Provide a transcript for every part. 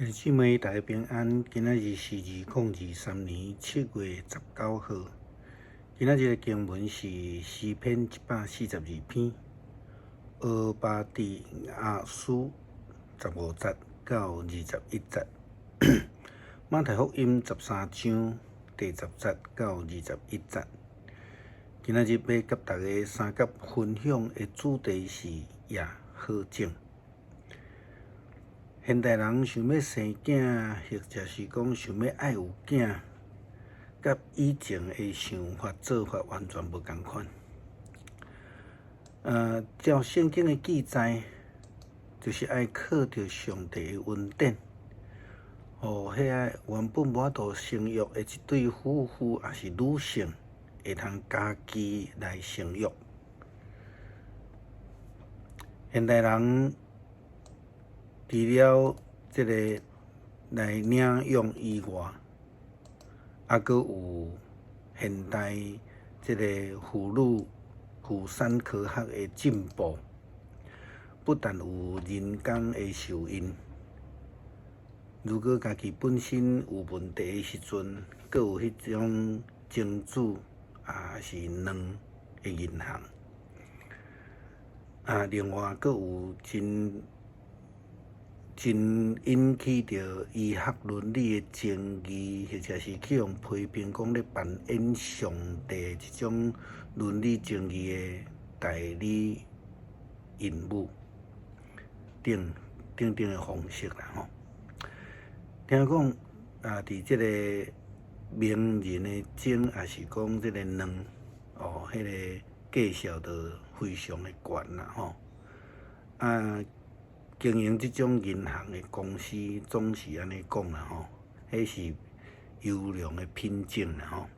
兄弟姊妹，大家平安。今仔日是2023年7月19號。今仔日的經文是詩篇142篇，俄巴底亞書15節到21節，馬太福音13章第10節到21節。今仔日欲佮大家相佮分享的主題是掖好種。現代人想欲生囝，或者是講想欲愛有囝，佮以前的想法做法完全無仝款。照聖經的記載，就是愛靠著上帝的恩典，予彼个原本無法度生育的一對夫婦，抑是女性，會通家己來生育。現代人除了這个來領養以外，猶閣有現代這个婦女婦產科學的進步，不但有人工的受孕，如果家己本身有問題的時陣，閣有彼種精子抑是卵的銀行。啊，另外閣有真真引起著醫學倫理的爭議，或者是去予批評講咧扮演上帝這種倫理爭議的代理孕母等等等的方式啦吼。聽講啊，佇這个名人的精，抑是講這个卵哦，彼个價數都非常的懸啦吼。啊，經營這種銀行的公司總是按呢講啦吼，彼是優良的品種啦吼。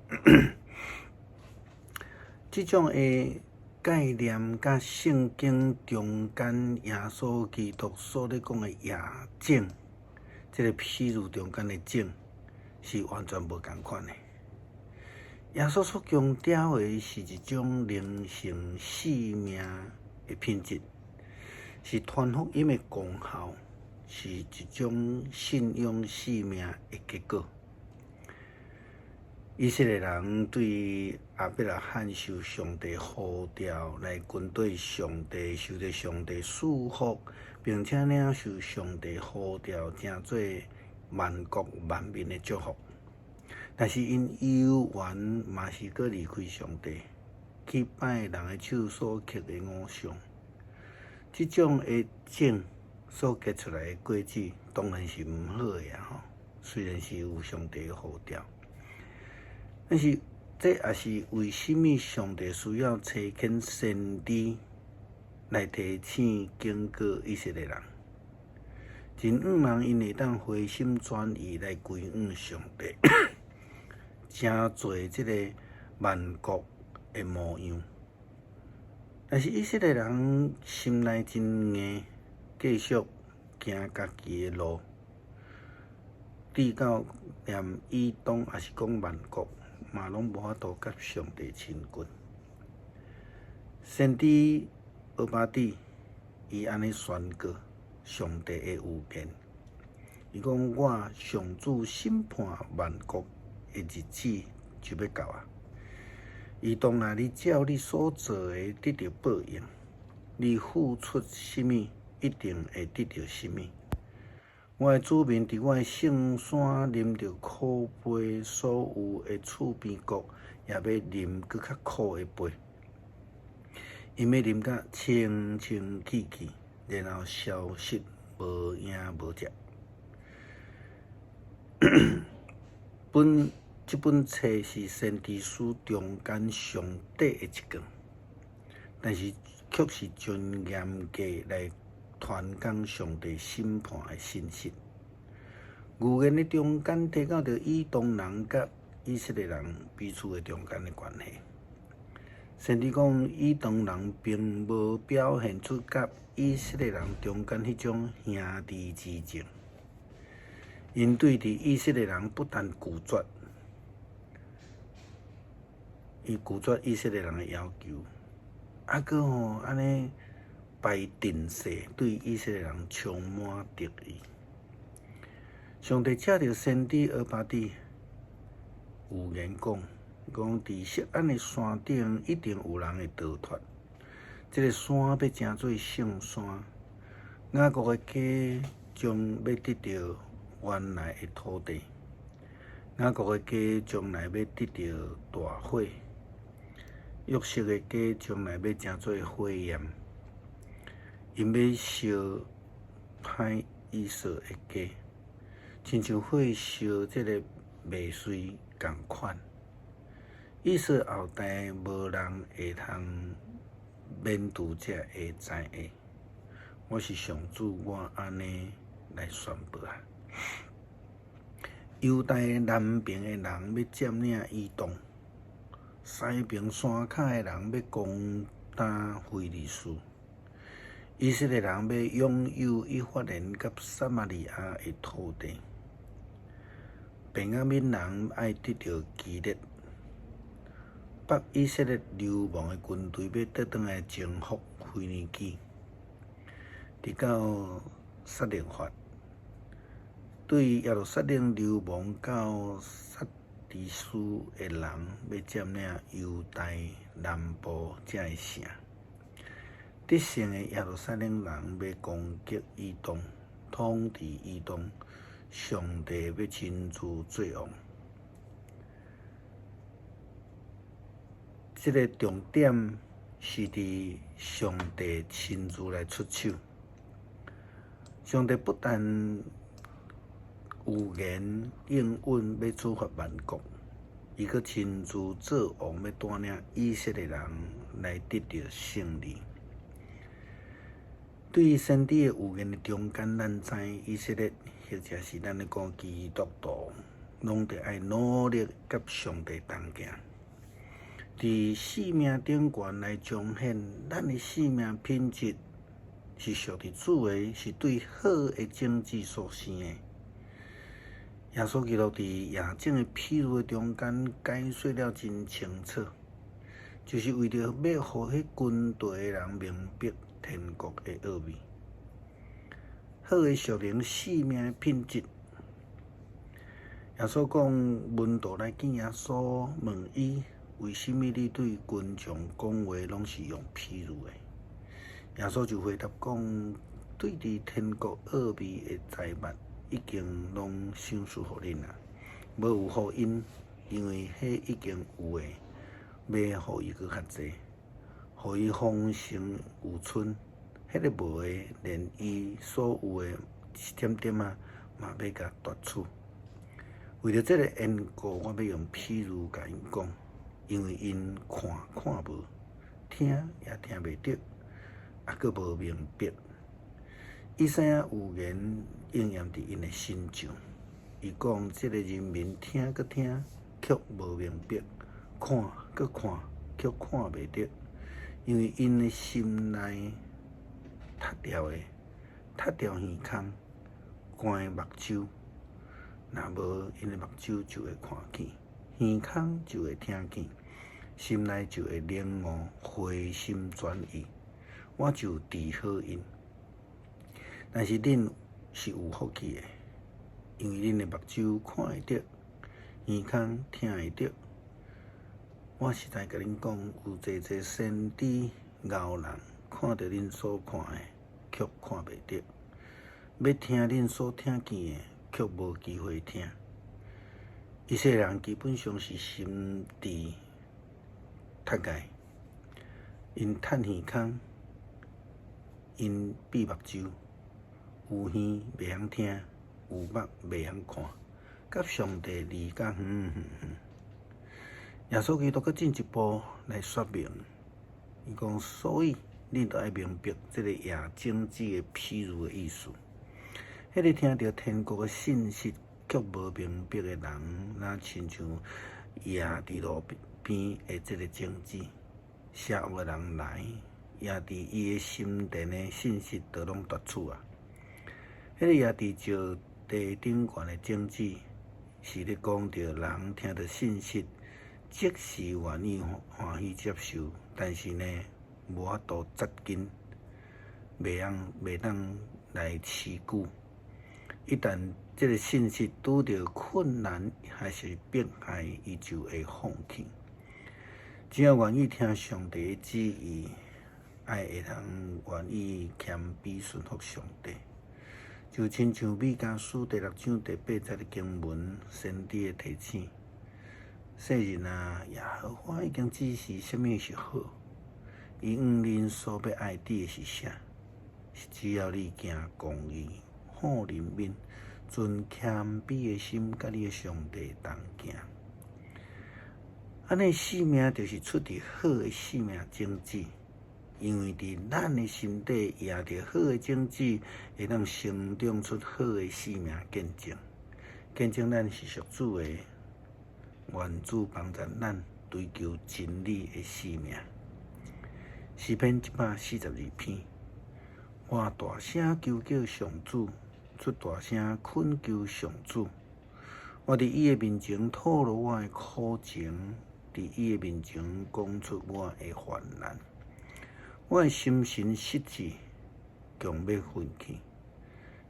這種的概念，佮聖經中間耶穌基督所咧講的掖種，這个譬喻中間的種，是完全無仝款的。耶穌所強調的是一種靈性生命的品質，是傳福音的功效，是一種信仰生命的結果。以色列人對亞伯拉罕受上帝呼召來跟隨上帝，受著上帝賜福，並且領受上帝呼召，成做萬國萬民的祝福。但是𪜶猶原嘛是閣離開上帝，去拜人的手所刻的偶像。這種的種所結出來的果子，當然是毋好的啊！吼，雖然是有上帝的呼召，但是這也是為啥物上帝需要差遣先知來提醒警告以色列人，真向望𪜶會當回心轉意來歸向上帝，成做這个萬國的模樣。但是以色列人心內真硬，繼續行家己的路，直到連以東抑是講萬國，嘛攏無法度佮上帝親近。先知俄巴底伊按呢宣告上帝的預言，伊講我上主審判萬國的日子就欲到啊！伊當若你照你所做的得著報應，你付出啥物，一定會得著啥物。我的子民佇我的聖山啉著苦杯，所有的厝邊國也欲啉閣較苦的杯。𪜶欲啉甲清清氣氣，然後消失無影無跡。這本冊是先知書中間上短的一卷，但是卻是真嚴格來傳講上帝審判的信息。預言的中間提到著以東人佮以色列人彼此的中間的關係。先知講，以東人並無表現出佮以色列人中間彼種兄弟之情，𪜶對佇以色列人不但拒絕，伊拒絕以色列人的要求，猶閣吼按呢擺陣勢，對以色列人充滿敵意。上帝藉著先知俄巴底預言講，講佇錫安的山頂一定有人會逃脫，這个山欲成做聖山，雅各的家將欲得著原來的土地，雅各的家將來欲得著大火，約瑟的家將來欲成做火焰，𪜶欲燒歹以掃的家，親像火燒這个麥穗仝款。以掃後代無人會通免除這个災厄。我是上主，我按呢來宣布啊！猶大南邊的人欲佔領以東，西邊山跤的人欲攻打非利士，以色列人欲擁有以法蓮佮撒瑪利亞的土地，便雅憫人愛得著基列，北以色列流亡的軍隊欲倒轉來征服腓尼基，直到撒勒法，對耶路撒冷流亡到撒迪斯的人，欲佔領猶大南部這个城。得勝的耶路撒冷人欲攻擊以東，統治以東，上帝欲親自做王。這个重點是佇上帝親自來出手。上帝不但預言應允欲處罰萬國，伊閣親自做王，欲帶領以色列人來得著勝利。對先知的預言的中間，咱知以色列或者是咱咧講基督徒，攏著愛努力佮上帝同行。佇生命頂懸來彰顯咱的生命品質是屬佇主的，是對好的種子所生的。耶穌基督佇夜種的譬喻的中間解說了真清楚，就是為著欲予彼軍隊的人明白天國的奧秘。好的屬靈生命的品質。耶穌講，門徒來見耶穌，問伊，為啥物你對群眾講話攏是用譬喻的？耶穌就回答講，對佇天國奧秘的財物已經攏賞賜予恁啊，無有予𪜶，因為彼已經有的，欲予伊閣較濟，予伊豐盛有賰；彼个無的，連伊所有的一點點仔，嘛欲共奪取。為著這个緣故，我欲用譬喻共𪜶講，因為𪜶看看無，聽也聽袂著，猶閣無明白。以賽亞預言應驗佇𪜶的身上，伊講：這个人民聽閣聽，卻無明白；看閣看，卻看袂著，因為𪜶的心內塌掉的，塌掉耳孔，關目睭。若無，𪜶的目睭就會看見，耳孔就會聽見，心內就會領悟，回心轉意，我就治好𪜶。但是恁是有福氣的，因為恁的目睭看會著，耳孔聽會著。我實在共恁講，有濟濟先知賢人看著恁所看的，卻看袂著；欲聽恁所聽見的，卻無機會聽。以色列人基本上是心智塌蓋，𪜶塌耳孔，𪜶閉目睭，有耳袂曉聽，有目袂曉看，佮上帝離甲遠遠遠。耶穌基督閣進一步來說明，伊講：所以恁著愛明白這个夜種子的譬喻的意思。彼个聽著天國的信息卻無明白的人，若親像野佇路邊的這个種子，邪惡的人來，掠佇伊的心田的信息都攏奪取啊。彼个掠佇石地頂懸的種子，是咧講著人聽著信息，即時願意歡喜接受，但是呢，無法度扎根，袂當來持久。一旦這个信實拄著困難還是迫害，伊就會放棄。只要願意聽上帝的旨意，愛會通願意謙卑順服上帝，就親像彌迦書第六章第八節的經文，先知的提醒：世人啊，耶和華已經指示啥物是好，伊向恁所欲愛佇的是啥？是只要你行公義、好憐憫、存謙卑的心，佮你的上帝同行。按呢生命就是出佇好的生命種子，因為佇咱的心底掖著好的種子，會當生長出好的生命見證，見證咱是屬主的，願主幫助咱追求真理的生命。詩篇142篇，我大聲求叫上主，出大聲懇求上主。我佇伊的面前吐露我的苦情，佇伊的面前講出我的患難。我的心神失志，強欲昏去。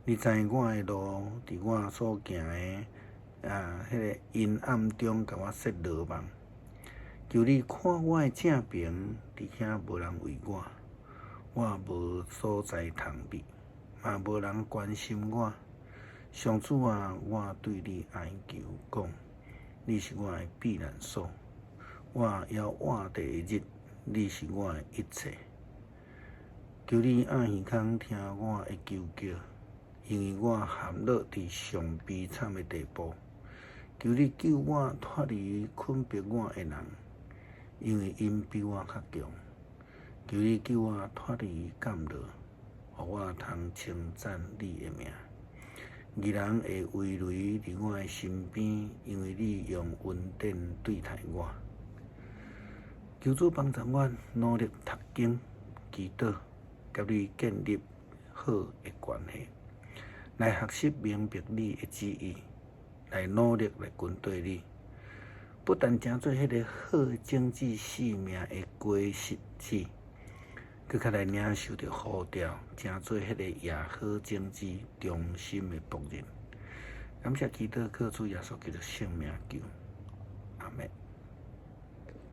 你知我的路，佇我所行的啊，彼个陰暗中，共我設羅網。求你看我的正爿，佇遐無人為我，我無所在通避，嘛無人關心我。上主啊，我對你哀求講，你是我的避難所，我猶活著的日，你是我的一切。求你掩耳孔聽我的求叫，因為我陷落佇上悲慘的地步。求你救我脫離困迫我的人，因為𪜶比我較強。求你救我脫離監牢，予我通稱讚你的名。義人會圍壘佇我的身邊，因為你用恩典對待我。求主幫助我努力讀經、祈禱，佮你建立好的關係，來學習明白你的旨意，來努力來跟綴你。不但成做彼个好的種子生命的果實子，閣較來領受著呼召，成做彼个耶好種子忠心的僕人。感謝基督，靠主耶穌基督聖名求，阿們。